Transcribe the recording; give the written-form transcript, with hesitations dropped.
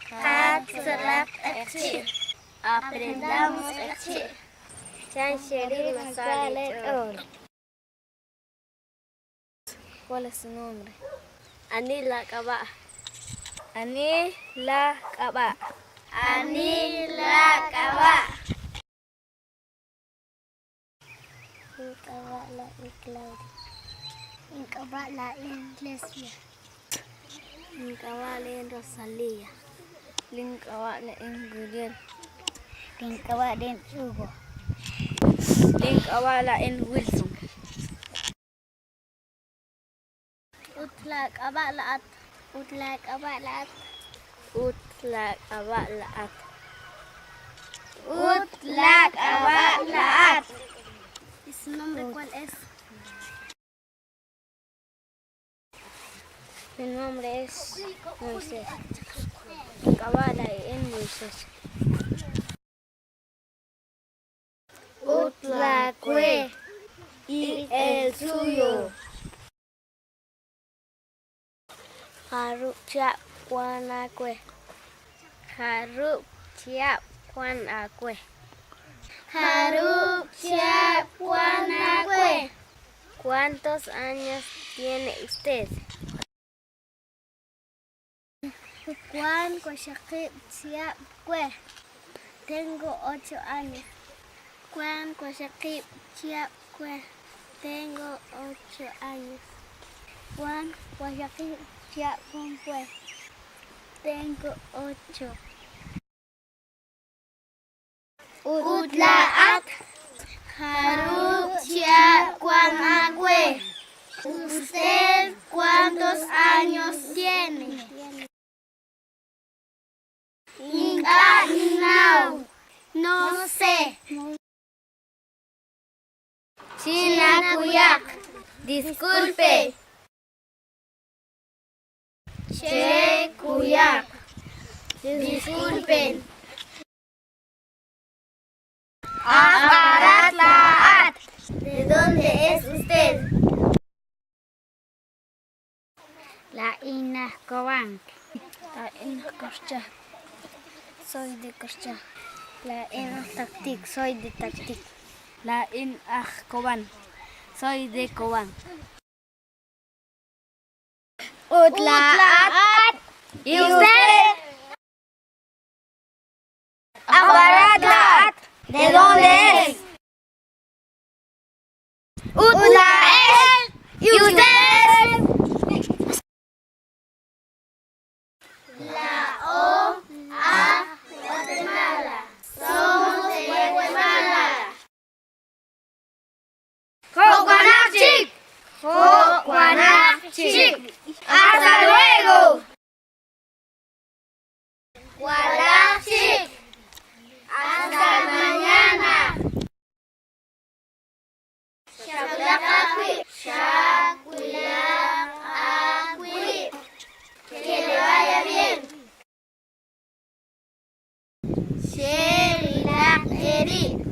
Qatzolaq q'eqchi'. Aprendamos q'eqchi'. Chan xeril ma sa leech'ool. ¿Cuál es su nombre? Ani laak'ab'a'. Ani laak'ab'a'. Ani laak'ab'a'. Ink'ab'a' laa'in Claudia. Ink'ab'a' laa'in Lesbia. Ink'ab'a' laa'in Rosalía. Link'ab'a' laa'in Guriel. Link'ab'a' laa'in Hugo. Link'ab'a' laa'in Wilson. Ut laak'ab'a' laa'at. Ut laak'ab'a' laa'at. Ut laak'ab'a' laa'at. Ut laak'ab'a' laa'at. ¿Y su nombre cuál es? Mi nombre es Moisés. Ink'ab'a' laa'in Moisés. Ut laawe. Y el suyo. Jarub' chihab' wan aawe. Jarub' chihab' wan aawe. Jarub' chihab' wan aawe. ¿Cuántos años tiene usted? Wan waqxaqib' chihab' we. Tengo 8 años. Wan waqxaqib' chihab' we. Tengo 8 años. Wan waqxaqib' chihab' we. Tengo 8. Ut laa'at. Jarub' chihab' wan aawe. ¿Usted cuántos años tiene? Ink'a' ninnaw. No sé. Chinakuyaq. Disculpe. Chekuyaq. Disculpen. Aj arat laa'at. ¿De dónde es usted? Laa'in aj Cobán. Laa'in aj Carchá. Soy de Carchá. Laa'in aj Tactic. Soy de Tactic. Laa'in aj Cobán. Soy de Cobán. Ut laa'at. ¿Y usted? Aj arat laa'at. ¿De dónde es? Ut laa'ex. ¿Y usted? Laa'o aj Guatemala. Somos de Guatemala. Jo'kanaq chik. Jo'kanaq chik. Hasta luego. Wulaj chik. Hasta mañana. Chawilaq aawib'. Chawilaq aawib'. Que le vaya bien. Cherilaq eerib'.